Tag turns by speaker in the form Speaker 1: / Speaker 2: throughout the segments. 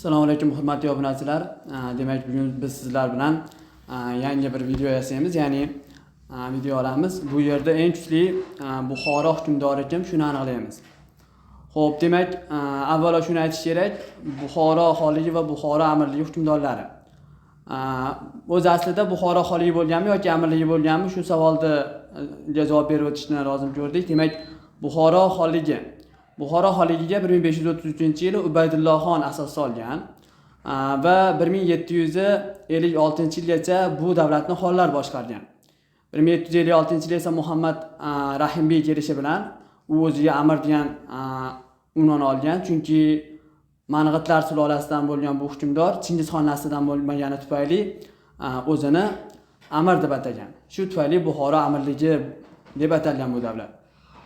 Speaker 1: Assalomu alaykum, hurmatli obunachilar. Demak, bugun biz sizlar bilan yangi bir video yasaymiz, ya'ni video olamiz. Bu yerda eng kuchli Buxoro hukmdori kim, shuni aniqlaymiz. Xo'p, demak, avvalo shuni aytish kerak, Buxoro xonligi va Buxoro amirligi hukmdorlari. O'zi aslida Buxoro xonligi bo'lganmi yoki amirligi bo'lganmi, shu savolni javob berib o'tishni lozim ko'rdik. Demak, Buxoro xonligi. Buxoro xonligiga 1533-yili Ubaydulloxon asos solgan va 1756-yilgacha bu davlatni xonlar boshqargan. 1756-yil esa Muhammad Rahimbiy kelishi bilan u o'ziga amir degan unvon olgan, chunki Mang'itlar sulolasidan bo'lgan bu hukmdor Chingizxon naslidan bo'lmagani tufayli o'zini amir deb atagan. Shu tufayli Buxoro amirligi deb atalgan bu davlat.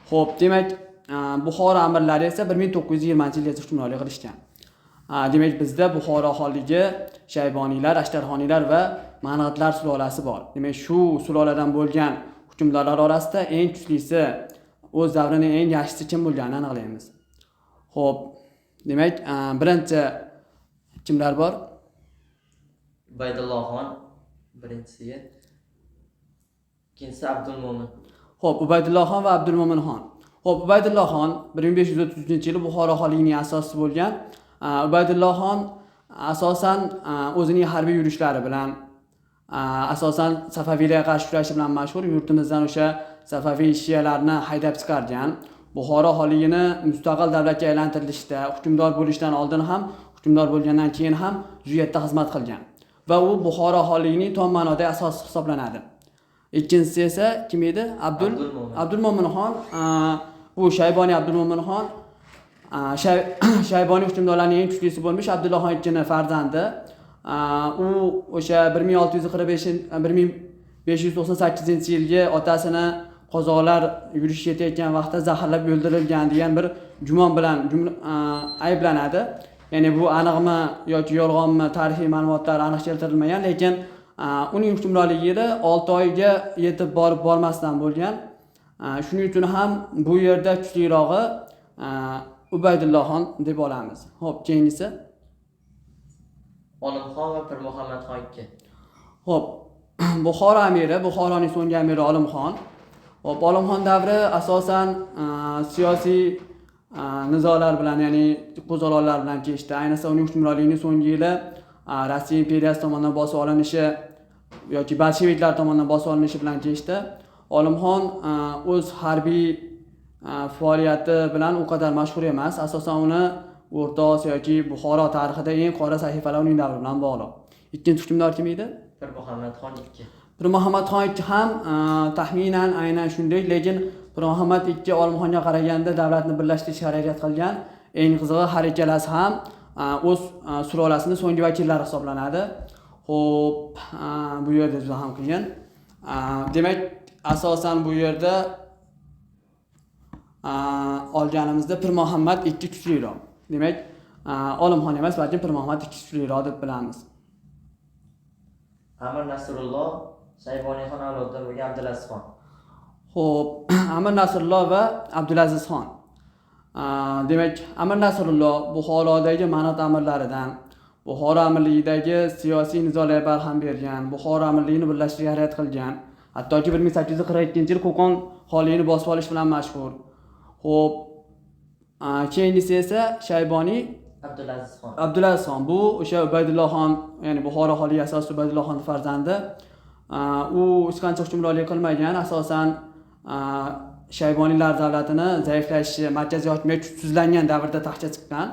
Speaker 1: Xo'p, demak, Buxoro amirlari esa 1920-yilgacha hukmronlik qilishgan. Demak, bizda Buxoro xonligi, Shayboniylar, Ashtarxoniylar va Mang'itlar sulolasi bor. Demak, shu suloladan bo'lgan hukmdorlar orasida eng kuchlisi, o'z davrining eng yaxshisi kim bo'lganini aniqlaymiz. Xo'p, demak, birinchi kimlar bor?
Speaker 2: Ubaydulloxon birinchisiga. Ikkinchisi Abdulmo'min.
Speaker 1: Xo'p, Ubaydulloxon va Abdulmo'minxon. Xo'p, Ubaydulloxon 1533-yili Buxoro xonligining asoschisi bo'lgan. Ubaydulloxon asosan o'zining harbiy yurishlari bilan, asosan Safaviylarga qarshi kurashi bilan mashhur. Yurtimizdan o'sha Safaviy shialarni haydab chiqargan. Buxoro xonligini mustaqil davlatga aylantirilishda, hukmdor bo'lishdan oldin ham, hukmdor bo'lgandan keyin ham juda katta xizmat qilgan. Va u Buxoro xonligining tom ma'noda asosi hisoblanadi. Ikkinchisi esa kim edi?
Speaker 2: Abdulmo'min.
Speaker 1: Abdulmo'minxon, bu Shayboniy Abdulmo'minxon Shayboniy hukmdorlarining eng kuchlisi bo'lmish Abdullohxon ikkini farzandi. U o'sha 1645, 1598-yilgi otasini qozoqlar yurishga ketayotgan vaqtda zaharlab o'ldirilgan degan bir gumon bilan ayblanadi. Ya'ni bu aniqmi yoki yolg'onmi, tarixiy ma'lumotlar aniq keltirilmagan, lekin uning hukmronligi yili 6 oyga yetib borib bormasdan bo'lgan. Shuning uchun ham bu yerda kuchlirog'i Ubaydullohxon deb olamiz. Xo'p, keyingisi.
Speaker 2: Olimxon va Pirmuhammadxon ikki.
Speaker 1: Xo'p, Buxoro amiri, Buxoroning so'nggi amiri Olimxon. Xo'p, Olimxon davri asosan siyosiy nizolar bilan, ya'ni qo'zg'olonlar bilan kechdi. Ayniqsa uning hukmronligining so'nggi yili Rossiya imperiyasi tomonidan bosib olinishi yoki bolsheviklar tomonidan bosib olinishi bilan kechdi. Olimxon o'z harbiy faoliyati bilan u qadar mashhur emas. Asosan uni O'rta Osiyo yoki Buxoro tarixida eng qora sahifalar uning davri bilan bog'liq. Ikkinchi hukmdor kim edi?
Speaker 2: Pirmuhammadxon ikki.
Speaker 1: Pirmuhammadxon ikki ham taxminan aynan shunday, lekin Pirmuhammad ikki Olimxonga qaraganda davlatni birlashtirishga harakat qilgan. Eng qizig'i, har ikkalasi ham o'z sulolasini so'nggi vakillari hisoblanadi. Xo'p, bu yerda juda ham qiyin. Demak, asosan bu yerda olganimizda Pirmuhammad ikki kuchliroq. Demak, Olimxon emas, balki Pirmuhammad ikki kuchliroq deb bilamiz.
Speaker 2: Amir Nasrulloh, Shayboniyxon avlodidan bo'lgan Abdulazizxon.
Speaker 1: Xo'p, Amir Nasrulloh va Abdulazizxon. Demak, Amir Nasrulloh Buxorodagi Manat amirlaridan, Buxoro amirligidagi siyosiy nizolarga barham bergan, Buxoro amirligini birlashtirishga harakat qilgan. Hattoki 1842-yil Qo'qon xonligini bosib olish bilan mashhur. Xo'p, keyingisi esa Shayboniy
Speaker 2: Abdulazizxon.
Speaker 1: Abdulazizxon, bu o'sha Ubaydullohxon, ya'ni Buxoro xonligi asoschisi Ubaydullohxon farzandi. U hech qancha hukmronlik qilmagan, asosan Shayboniylar davlatini zaiflashishi, markaziy hokimiyat kuchsizlangan davrda taxtga chiqqan.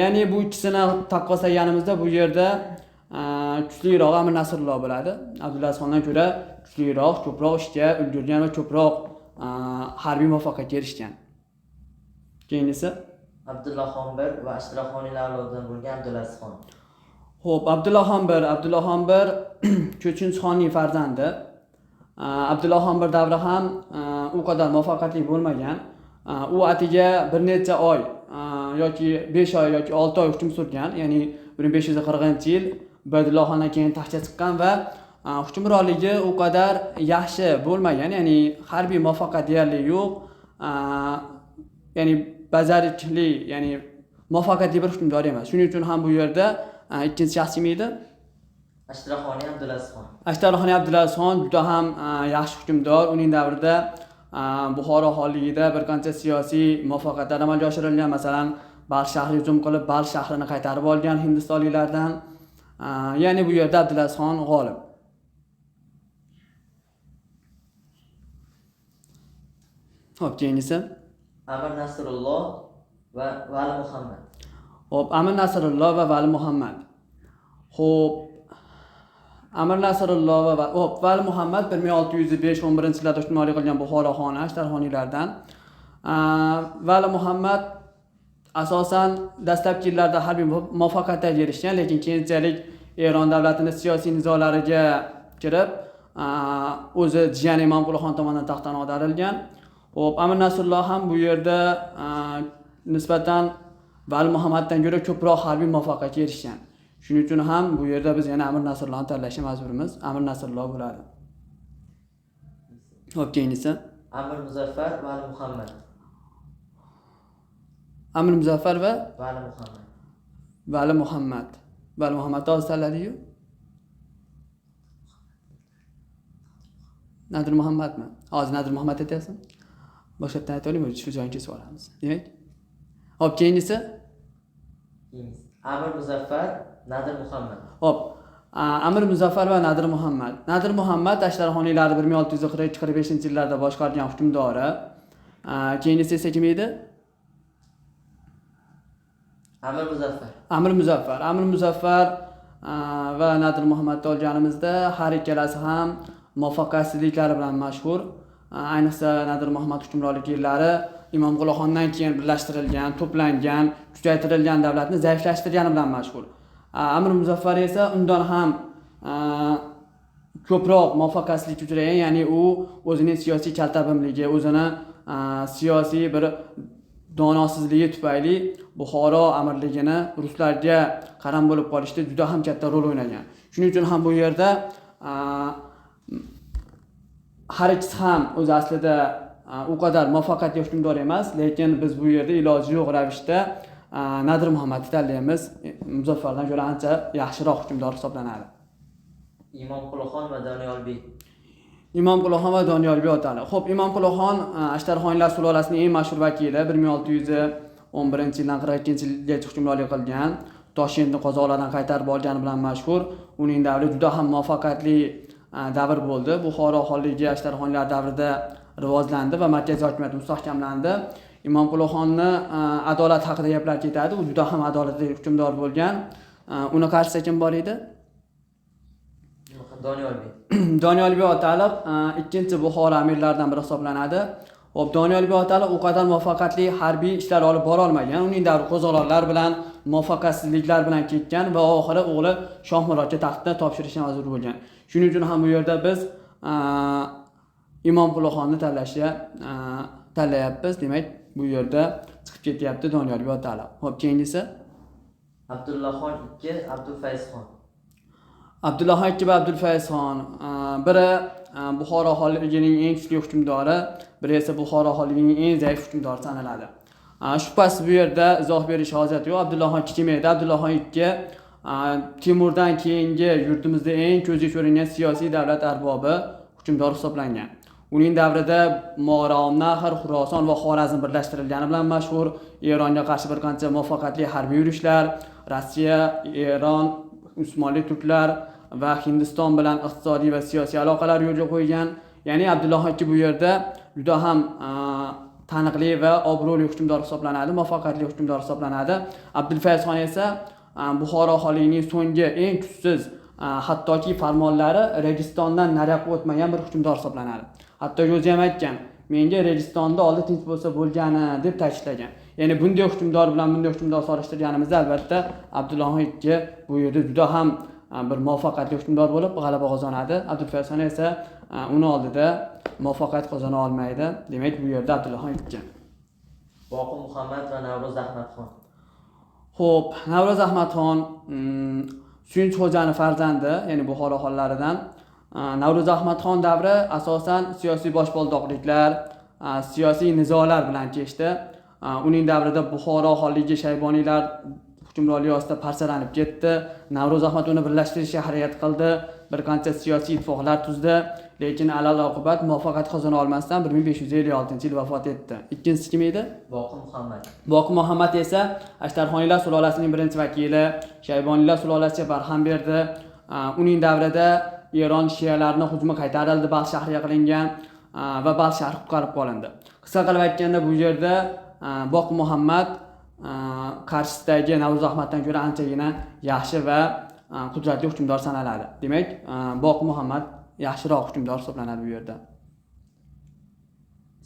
Speaker 1: Ya'ni bu ikkisini taqqoslaganimizda bu yerda kuchliroq Amir Nasrulloh bo'ladi. Abdulazizxondan ko'ra kuchliroq, ko'proq ishga ulgurgan va ko'proq harbiy muvaffaqiyatga erishgan. Keyingisi.
Speaker 2: Abdullohxon bir va Ashtarxoniylar avlodidan bo'lgan Abdulazizxon.
Speaker 1: Xo'p, Abdullohxon bir, Abdullohxon bir Ko'chinchixonning farzandi. Abdullohxon bir davri ham u qadar muvaffaqiyatli bo'lmagan. U atiga bir necha oy yoki 5 oy yoki 6 oy hukm surgan, ya'ni 1540-yil Ubaydullohxondan keyin taxtga chiqqan va hukmronligi u qadar yaxshi bo'lmagan, ya'ni harbiy muvaffaqiyat deyarli yo'q. Ya'ni bajarikli, ya'ni muvaffaqiyatli bir hukmdor emas. Shuning uchun ham bu yerda ikkinchi shaxs kim edi?
Speaker 2: Ashtraxoniy Abdulazizxon.
Speaker 1: Ashtarxoniy Abdulazizxon juda ham yaxshi hukmdor. Uning davrida Buxoro xonligida bir qancha siyosiy muvaffaqiyatlar amalga oshirilgan. Masalan, Balx shahri hujum qilib, Balx shahrini qaytarib olgan hindistonliklardan. Ya'ni bu yerda Abdulazizxon g'olib. Xo'p, keyingisi.
Speaker 2: Amir Nasrulloh va Vali Muhammad.
Speaker 1: Xo'p, Amir Nasrulloh va Vali Muhammad. Xo'p, Amir Nasrulloh va xo'p, Vali Muhammad 1605-11 yillarda hukmronlik qilgan Buxoro xoni, Ashtarxoniylardan. Vali Muhammad asosan dastlabki yillarda harbiy muvaffaqiyatlarga erishgan, lekin keyinchalik Eron davlatini siyosiy nizolariga kirib, o'zi jiyani Imomqulixon tomonidan taxtdan ag'darilgan. Xo'p, Amir Nasrulloh ham bu yerda nisbatan Vali Muhammaddan ko'ra ko'proq harbiy muvaffaqiyatga erishgan. Shuning uchun ham bu yerda biz yana Amir Nasrullohni tanlashga majburmiz. Amir Nasrulloh bo'ladi. Xo'p, keyingisi.
Speaker 2: Amir Muzaffar Vali Muhammad.
Speaker 1: Amir Muzaffar va
Speaker 2: Vali Muhammad.
Speaker 1: Vali Muhammad. Vali Muhammadni hozir tanladiku. Nadir Muhammadmi? Hozir Nadir Muhammad aytyapsan. Boshqatdan ayta olaymi? Shu joyini kesib olamiz. Demak. Xo'p, keyingisi.
Speaker 2: Keyingisi. Amir Muzaffar Nadir Muhammad.
Speaker 1: Xo'p, Amir Muzaffar va Nadir Muhammad. Nadir Muhammad Ashtarxoniylarni 1642-45 yillarda boshqargan hukmdori. Keyingisi esa kim edi?
Speaker 2: Amir Muzaffar.
Speaker 1: Amir Muzaffar. Amir Muzaffar va Nadir Muhammadni olganimizda har ikkalasi ham muvaffaqiyatsizliklari bilan mashhur. Ayniqsa Nadir Muhammad hukmronlik yillari Imomqulixondan keyin birlashtirilgan, to'plangan, kuchaytirilgan davlatni zaiflashtirgani bilan mashhur. Amir Muzaffar esa undan ham ko'proq muvaffaqiyatsizlikka uchragan, ya'ni u o'zining siyosiy kaltabimligi, o'zini siyosiy bir donosizligi tufayli Buxoro amirligini ruslarga qaram bo'lib qolishda juda ham katta rol o'ynagan. Shuning uchun ham bu yerda har ikkisi ham o'zi aslida u qadar muvaffaqiyatli hukmdor emas, lekin biz bu yerda iloji yo'q ravishda Nadir Muhammadni tanlaymiz. Muzaffardan ko'ra ancha yaxshiroq hukmdor hisoblanadi.
Speaker 2: Imomqulixon va Doniyorbek.
Speaker 1: Imomqulixon va Doniyorbek otali. Xo'p, Imomqulixon Ashtarxoniylar sulolasining eng mashhur vakili, 1611-yildan 42-yilgacha hukmronlik qilgan. Toshkentni qozoqlardan qaytarib olgani bilan mashhur. Uning davri juda ham muvaffaqiyatli davr bo'ldi. Buxoro xonligi Ashtarxoniylar davrida rivojlandi va markaziy hokimiyat mustahkamlandi. Imomqulixonni adolat haqida gaplar ketadi. U juda ham adolatli hukmdor bo'lgan. Uni qarshisida kim bor edi?
Speaker 2: Doniyorbek.
Speaker 1: Doniyorbek otaliq ikkinchi Buxoro amirlaridan biri hisoblanadi. Xo'p, Doniyorbek otaliq u qadar muvaffaqiyatli harbiy ishlar olib bora olmagan. Uning davri qo'zg'olonlar bilan, muvaffaqiyatsizliklar bilan ketgan va oxiri o'g'li Shohmurodga taxtni topshirishga majbur bo'lgan. Shuning uchun ham bu yerda biz Imomqulixonni tanlayapmiz. Demak, bu yerda chiqib ketyapti Doniyorbek otaliq. Xo'p, keyingisi
Speaker 2: Abdullaxon II, Abdulfayzxon.
Speaker 1: Abdullaxon II va Abdulfayzxon. Biri Buxoro xonligining eng kuchli hukmdori, biri esa Buxoro xonligining eng zaif hukmdori sanaladi. Shubhasiz bu yerda izoh berish hojati yo'q. Abdullaxon II kim edi? Abdullaxon II Temurdan keyingi yurtimizda eng ko'zga ko'ringan siyosiy davlat arbobi hukmdor hisoblangan. Uning davrida Movarounnahr, Xuroson va Xorazm birlashtirilgani bilan mashhur. Eronga qarshi bir qancha muvaffaqiyatli harbiy yurishlar, Rossiya, Eron, Usmonli turklar va Hindiston bilan iqtisodiy va siyosiy aloqalar yo'lga qo'ygan. Ya'ni Abdullaxon II bu yerda juda ham taniqli va obro'li hukmdor hisoblanadi, muvaffaqiyatli hukmdor hisoblanadi. Abdulfayzxon esa Buxoro xonligining so'nggi eng kuchsiz, hattoki farmonlari Registondan nariyoqqa o'tmagan bir hukmdor hisoblanadi. Hatto o'zi ham aytgan, menga Registonda oldi tinch bo'lsa bo'lgani deb ta'kidlagan. Ya'ni bunday hukmdor bilan bunday hukmdor solishtirganimizda albatta Abdullaxon II bu yerda juda ham bir muvaffaqiyatli hukmdor bo'lib g'alaba qozonadi. Abdulfayzxon esa uni oldida muvaffaqiyat qozona olmaydi. Demak, bu yerda Abdullaxon II.
Speaker 2: Boqi Muhammad va Navro'z Ahmadxon.
Speaker 1: Xo'p, Navro'z Ahmadxon Suyunch xo'jani farzandi, ya'ni Buxoro xonlaridan. Navro'z Ahmadxon davri asosan siyosiy boshboldoqliklar, siyosiy nizolar bilan kechdi. Uning davrida Buxoro xonligi Shayboniylar hukmronligi ostida parchalanib ketdi. Navro'z Ahmad uni birlashtirishga harakat qildi, bir qancha siyosiy ittifoqlar tuzdi, lekin alal oqibat muvaffaqiyat qozona olmasdan 1556-yil vafot etdi. Ikkinchisi kim edi?
Speaker 2: Boqi Muhammad.
Speaker 1: Boqi Muhammad esa Ashtarxoniylar sulolasining birinchi vakili, Shayboniylar sulolasiga barham berdi. Uning davrida Eron shialarini hujumi qaytarildi, Balx shahriga qilingan va Balx shahri qutqarib qolindi. Qisqa qilib aytganda, bu yerda Boqi Muhammad qarshisidagi Navro'z Ahmaddan ko'ra anchagina yaxshi va qudratli hukmdor sanaladi. Demak, Boqi Muhammad yaxshiroq hukmdor hisoblanadi bu yerda.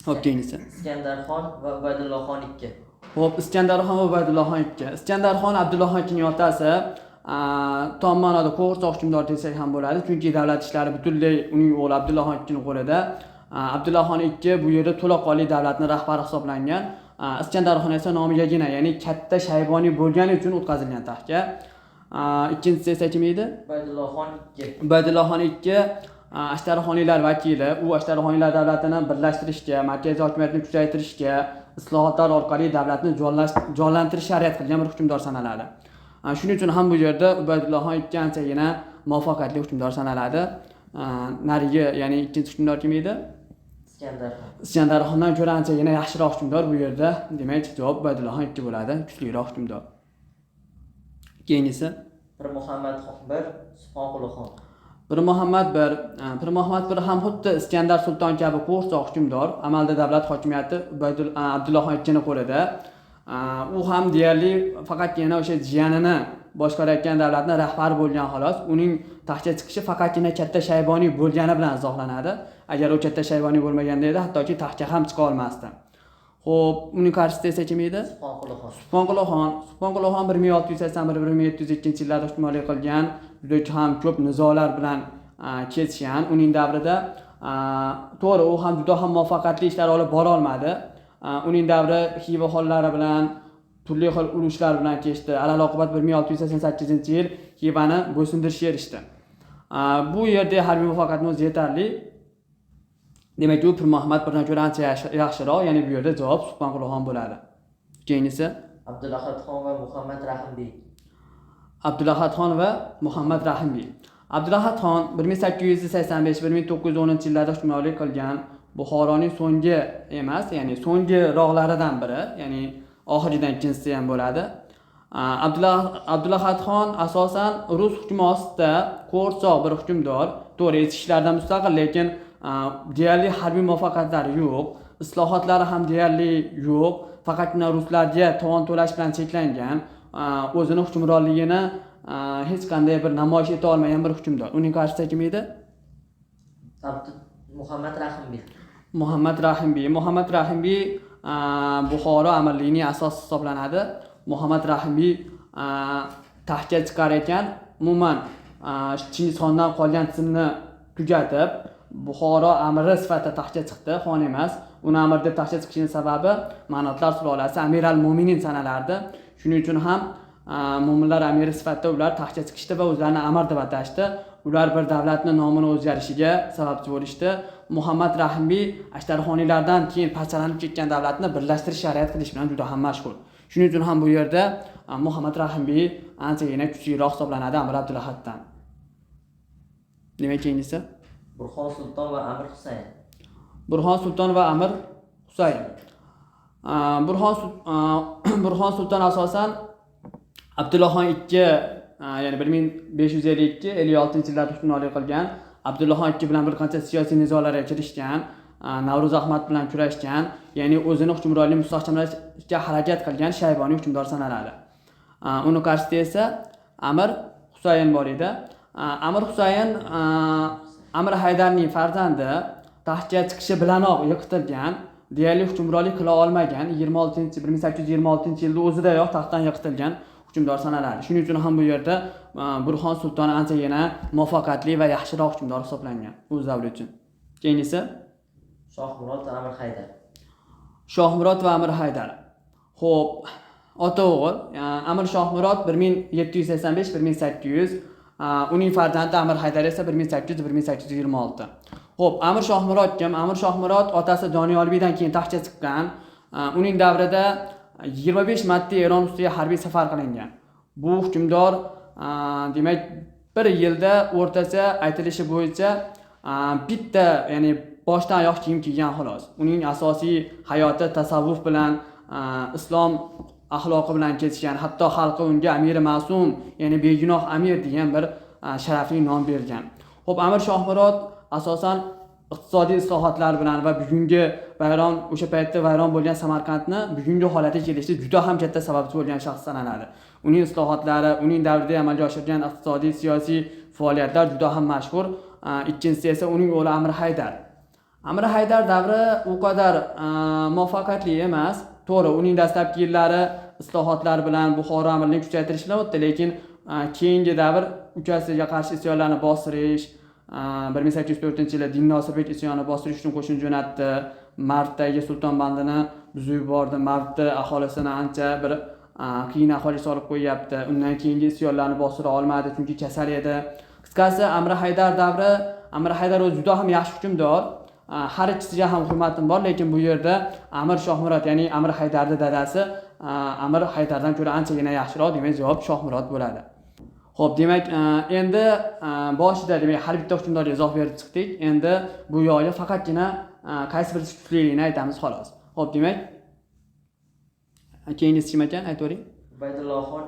Speaker 1: Xo'p, keyingisi.
Speaker 2: Iskandarxon va Ubaydulloxon ikki.
Speaker 1: Xo'p, Iskandarxon va Ubaydulloxon ikki. Iskandarxon Abdullohxon ikkining otasi, tom ma'noda qo'g'irchoq hukmdor desak ham bo'ladi, chunki davlat ishlari butunlay uning o'g'li Abdullohxon ikkini qo'lida. Abdullohxon ikki bu yerda to'laqonli davlatni rahbari hisoblangan. Iskandarxon esa nomigagina, ya'ni katta Shayboniy bo'lgani uchun o'tkazilgan taxtga. Ikkinchisi esa kim edi?
Speaker 2: Ubaydulloxon ikki.
Speaker 1: Ubaydullohxon ikki Ashtarxoniylar vakili. U Ashtarxoniylar davlatini birlashtirishga, markaziy hokimiyatni kuchaytirishga, islohotlar orqali davlatni jonlantirishga harakat qilgan bir hukmdor sanaladi. Shuning uchun ham bu yerda Ubaydullohxon ikki anchagina muvaffaqiyatli hukmdor sanaladi. Narigi, ya'ni ikkinchi hukmdor kim edi?
Speaker 2: Iskandarxon.
Speaker 1: Iskandarxondan ko'ra anchagina yaxshiroq hukmdor bu yerda. Demak, javob Ubaydullohxon ikki bo'ladi, kuchliroq hukmdor. Keyingisi.
Speaker 2: Pir Muhammad bir, Subhonqulixon.
Speaker 1: Pir Muhammad bir, Pir Muhammad bir ham xuddi Iskandar sulton kabi qo'g'irchoq hukmdor. Amalda davlat hokimiyati Abdullohxon ikkini qo'lida. U ham deyarli faqatgina o'sha jiyanini boshqarayotgan davlatni rahbari bo'lgan xolos. Uning taxtga chiqishi faqatgina katta Shayboniy bo'lgani bilan izohlanadi. Agar u katta Shayboniy bo'lmaganda edi, hattoki taxtga ham chiqa olmasdi. Xo'p, uning qarshisida esa kim edi?
Speaker 2: Subhonqulixon.
Speaker 1: Subhonqulixon. Subhonqulixon 1681 1702 yillarda hukmronlik qilgan, juda ham ko'p nizolar bilan kechgan. Uning davrida to'g'ri, u ham juda ham muvaffaqiyatli ishlar olib bora olmadi. Uning davri Xiva xonlari bilan turli xil urushlar bilan kechdi. Alal oqibat 1688-yil Xivani bo'ysundirishga erishdi. Bu yerda harbiy muvaffaqiyatning o'zi yetarli. Demak, u Pir Muhammad birdan ko'ra ancha yaxshiroq, ya'ni bu yerda javob Subhonqulixon bo'ladi. Keyingisi.
Speaker 2: Abdulahadxon va Muhammad Rahimbiy.
Speaker 1: Abdulahadxon va Muhammad Rahimbiy. Abdulahadxon 1885 1910 yillarda hukmronlik qilgan Buxoroning so'nggi emas, ya'ni so'nggiroqlaridan biri, ya'ni oxiridan ikkinchisi ham bo'ladi. Abdulahadxon asosan rus hukmi ostida qo'g'irchoq bir hukmdor, to'g'ri, ichki ishlardan mustaqil, lekin deyarli harbiy muvaffaqiyatlari yo'q, islohotlari ham deyarli yo'q, faqatgina ruslarga tovon to'lash bilan cheklangan, o'zini hukmronligini hech qanday bir namoyish eta olmagan bir hukmdor. Uning qarshisida kim edi?
Speaker 2: Muhammad Rahimbiy.
Speaker 1: Muhammad Rahimbiy. Muhammad Rahimbiy Buxoro amirligining asosi hisoblanadi. Muhammad Rahimbiy taxtga chiqar ekan, umuman Chingizxondan qolgan tizimni tugatib, Buxoro amiri sifatida taxtga chiqdi, xon emas. Uni amir deb taxtga chiqishining sababi Manotlar sulolasi Amir al-Mo'minin sanalardi. Shuning uchun ham mo'minlar amiri sifatida ular taxtga chiqishdi va o'zlarini amir deb atashdi. Ular bir davlatni nomini o'zgarishiga sababchi bo'lishdi. Muhammad Rahimbiy Ashtarxoniylardan keyin parchalanib ketgan davlatni birlashtirishga harakat qilish bilan juda ham mashhur. Shuning uchun ham bu yerda Muhammad Rahimbiy anchagina kuchliroq hisoblanadi Amir Abdulahaddan. Demak, keyingisi.
Speaker 2: Burxon Sulton va Amir Husayn.
Speaker 1: Burxon Sulton va Amir Husayn. Burxon Sulton asosan Abdullohxon ikki, ya'ni 1552 56 yillarda hukmronlik qilgan. Abdullohxon ikki bilan bir qancha siyosiy nizolarga kirishgan, Navro'z Ahmad bilan kurashgan, ya'ni o'zini hukmronligini mustahkamlashga harakat qilgan Shayboniy hukmdor sanaladi. Uni qarshisida esa Amir Husayn bor edi. Amir Husayn Amir Haydarning farzandi, taxtga chiqishi bilanoq yiqitilgan, deyarli hukmronlik qila olmagan, 1826-yilda o'zidayoq taxtdan yiqitilgan hukmdor sanaladi. Shuning uchun ham bu yerda Burxon Sulton anchagina muvaffaqiyatli va yaxshiroq hukmdor hisoblangan o'z davri uchun. Keyingisi.
Speaker 2: Shohmurod va Amir Haydar.
Speaker 1: Shohmurod va Amir Haydar. Xo'p, ota o'g'il, Amir Shohmurod 1785 1800, uning farzandi Amir Haydar esa 1800 1826. Xo'p, Amir Shohmurod kim? Amir Shohmurod otasi Doniyorbiydan keyin taxtga chiqqan. Uning davrida 25 marta Eron ustiga harbiy safar qilingan. Bu hukmdor demak bir yilda o'rtacha aytilishi bo'yicha bitta, ya'ni boshdan oyoq kiyim kiygan xolos. Uning asosiy hayoti tasavvuf bilan, islom axloqi bilan kechgan. Hatto xalqi unga Amiri Ma'sum, ya'ni begunoh amir degan bir sharafli nom bergan. Xo'p, Amir Shohmurod asosan iqtisodiy islohotlar bilan va bugungi vayron, o'sha paytda vayron bo'lgan Samarqandni bugungi holatiga kelishida juda ham katta sababchi bo'lgan shaxs sanaladi. Uning islohotlari, uning davrida amalga oshirgan iqtisodiy, siyosiy faoliyatlar juda ham mashhur. Ikkinchisi esa uning o'g'li Amir Haydar. Amir Haydar davri u qadar muvaffaqiyatli emas. To'g'ri, uning dastlabki yillari islohotlar bilan Buxoro amirligini kuchaytirish bilan o'tdi, lekin keyingi davr ukasiga qarshi isyonlarni bostirish, 1804-yilda Din Nosirbek isyonini bostirish uchun qo'shin jo'natdi. Marvdagi Sultonbandini buzib yubordi. Marvda aholisini ancha bir qiyin ahvolga solib qo'yyapti. Undan keyingi isyonlarni bostira olmadi, chunki kasal edi. Qisqasi, Amir Haydar davri, Amir Haydar o'zi juda ham yaxshi hukmdor. Har ikkisiga ham hurmatim bor, lekin bu yerda Amir Shohmurod, ya'ni Amir Haydarning dadasi Amir Haydardan ko'ra anchagina yaxshiroq, demak javob Shohmurod bo'ladi. Xo'p, demak, endi boshida demak har bitta hukmdorga izoh berib chiqdik. Endi bu yog'iga faqatgina qaysi birisi kuchliligini aytamiz xolos. Xo'p, demak, keyingisi kim ekan, aytavering.
Speaker 2: Ubaydulloxon,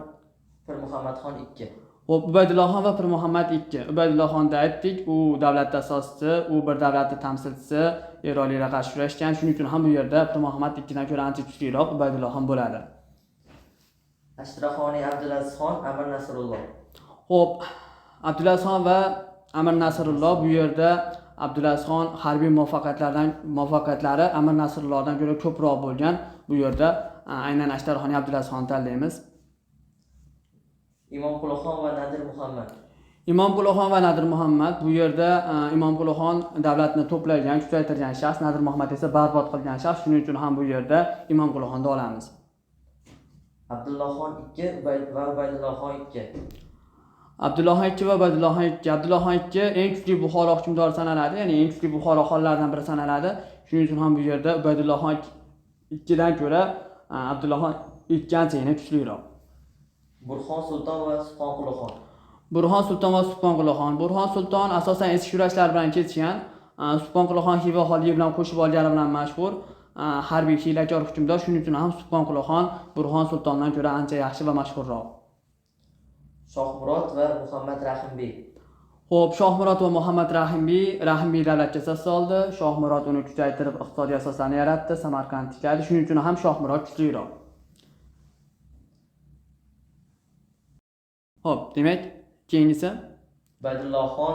Speaker 2: Pir Muhammadxon ikki.
Speaker 1: Xo'p, Ubaydulloxon va Pir Muhammad ikki. Ubaydulloxonni aytdik, u davlat asoschisi, u bir davlatni tamsilchisi, Eronliklarga qarshi kurashgan. Shuning uchun ham bu yerda Pir Muhammad ikkidan ko'ra ancha kuchliroq Ubaydulloxon bo'ladi.
Speaker 2: Ashtraxoniy Abdulazizxon, Amir Nasrulloh.
Speaker 1: Xo'p, Abdulazizxon va Amir Nasrulloh, bu yerda Abdulazizxon harbiy muvaffaqiyatlari Amir Nasrullohdan ko'ra ko'proq bo'lgan. Bu yerda aynan Ashtarxoniy Abdulazizxonni tanlaymiz.
Speaker 2: Imomqulixon va Nadir Muhammad.
Speaker 1: Imomqulixon va Nadir Muhammad, bu yerda Imomqulixon davlatni to'plagan, kuchaytirgan shaxs, Nadir Muhammad esa barbod qilgan shaxs. Shuning uchun ham bu yerda Imomqulixonni olamiz.
Speaker 2: Abdullohxon ikki va Ubaydullohxon ikki.
Speaker 1: Abdullohxon ikki va Ubaydullohxon ikki. Abdullohxon ikki eng kuchli Buxoro hukmdori sanaladi, ya'ni eng kuchli Buxoro xonlaridan biri sanaladi. Shuning uchun ham bu yerda Ubaydullohxon ikkidan ko'ra Abdullohxon ikki anchagina kuchliroq.
Speaker 2: Burxon Sulton va Subhonqulixon.
Speaker 1: Burxon Sulton va Subhonqulixon. Burxon Sulton asosan eski kurashlar bilan kechgan. Subhonqulixon Xiva xonligi bilan qo'shib olgani bilan mashhur. Harbiy hiylakor hukmdor. Shuning uchun ham Subhonqulixon Burxon Sultondan ko'ra ancha yaxshi va mashhurroq.
Speaker 2: Shohmurod va Muhammad Rahimbiy.
Speaker 1: Xo'p, Shohmurod va Muhammad Rahimbiy. Rahimbiy davlatga asos soldi. Shohmurod uni kuchaytirib iqtisodiy asoslarni yaratdi, Samarqand tikladi. Shuning uchun ham Shohmurod kuchliroq. Xo'p, demak, keyingisi
Speaker 2: Ubaydullohxon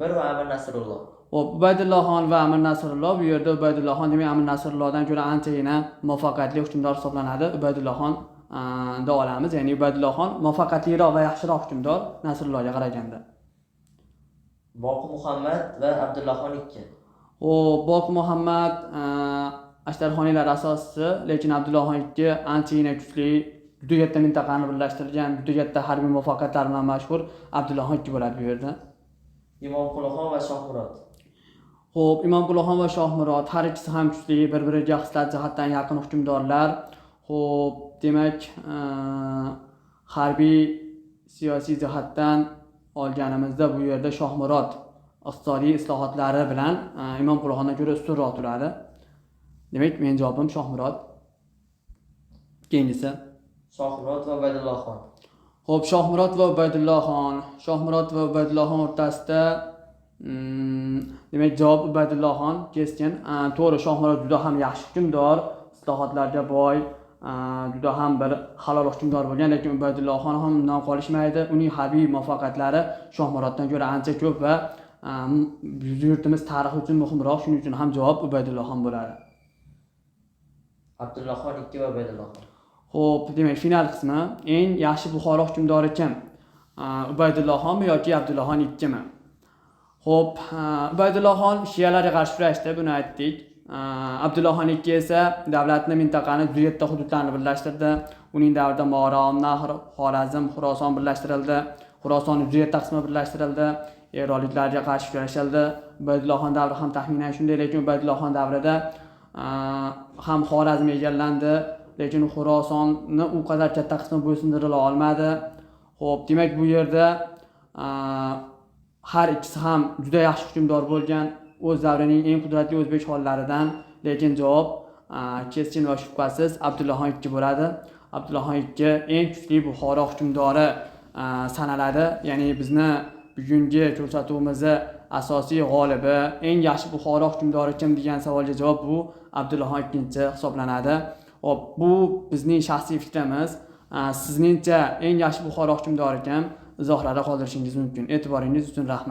Speaker 2: bir va Amir Nasrulloh.
Speaker 1: Xo'p, Ubaydullohxon va Amir Nasrulloh, bu yerda Ubaydullohxon demak Amir Nasrullohdan ko'ra anchagina muvaffaqiyatli hukmdor hisoblanadi. Ubaydullohxon da olamiz, ya'ni Ubaydullohxon muvaffaqiyatliroq va yaxshiroq hukmdor Nasrullohga qaraganda.
Speaker 2: Boqi Muhammad va Abdullohxon ikki.
Speaker 1: Xo'p, Boqi Muhammad Ashtarxoniylar asoschisi, lekin Abdullohxon ikki anchagina kuchli, juda katta mintaqani birlashtirgan, juda katta harbiy muvaffaqiyatlar bilan mashhur Abdullohxon ikki bo'ladi bu yerda.
Speaker 2: Imomqulixon va Shohmurod.
Speaker 1: Xo'p, Imomqulixon va Shohmurod har ikkisi ham kuchli, bir-biriga xislat jihatdan yaqin hukmdorlar. Xo'p, demak, harbiy siyosiy jihatdan olganimizda bu yerda Shohmurod iqtisodiy islohotlari bilan Imomqulixondan ko'ra ustunroq turadi. Demak, mening javobim Shohmurod. Keyingisi
Speaker 2: Shohmurod va Ubaydullohxon.
Speaker 1: Xo'p, Shohmurod va Ubaydullohxon. Shohmurod va Ubaydullohxon o'rtasida demak javob Ubaydullohxon keskin. To'g'ri, Shohmurod juda ham yaxshi hukmdor, islohotlarga boy, juda ham bir halol hukmdor bo'lgan, lekin Ubaydullohxon ham undan qolishmaydi. Uning harbiy muvaffaqiyatlari Shohmuroddan ko'ra ancha ko'p va yurtimiz tarixi uchun muhimroq. Shuning uchun ham javob Ubaydullohxon bo'ladi.
Speaker 2: Abdullohxon ikki va Ubaydullohxon.
Speaker 1: Xo'p, demak final qismi. Eng yaxshi Buxoro hukmdori kim? Ubaydullohxonmi yoki Abdullohxon ikkimi? Xo'p, Ubaydullohxon shialarga qarshi kurashdi, buni aytdik. Abdullohxon ikki esa davlatni, mintaqani, juda katta hududlarni birlashtirdi. Uning davrida Morom, Nahr, Xorazm, Xuroson birlashtirildi. Xurosonning juda katta qismi birlashtirildi. Eronliklarga qarshi kurashildi. Ubaydullohxon davri ham taxminan shunday, lekin Ubaydullohxon davrida Ham Xorazm egallandi, lekin Xurosonni u qadar katta qismi bo'ysundirila olmadi. Xo'p, demak, bu yerda har ikkisi ham juda yaxshi hukmdor bo'lgan, o'z davrining eng qudratli o'zbek xonlaridan, lekin javob keskin va shubhasiz Abdullaxon II bo'ladi. Abdullaxon II eng kuchli Buxoro hukmdori sanaladi. Ya'ni bizni bugungi ko'rsatuvimizni asosiy g'olibi, eng yaxshi Buxoro hukmdori kim degan savolga javob bu Abdullaxon II hisoblanadi. Xo'p, bu bizning shaxsiy fikrimiz. Sizningcha eng yaxshi Buxoro hukmdori kim? Izohlarda qoldirishingiz mumkin. E'tiboringiz uchun rahmat.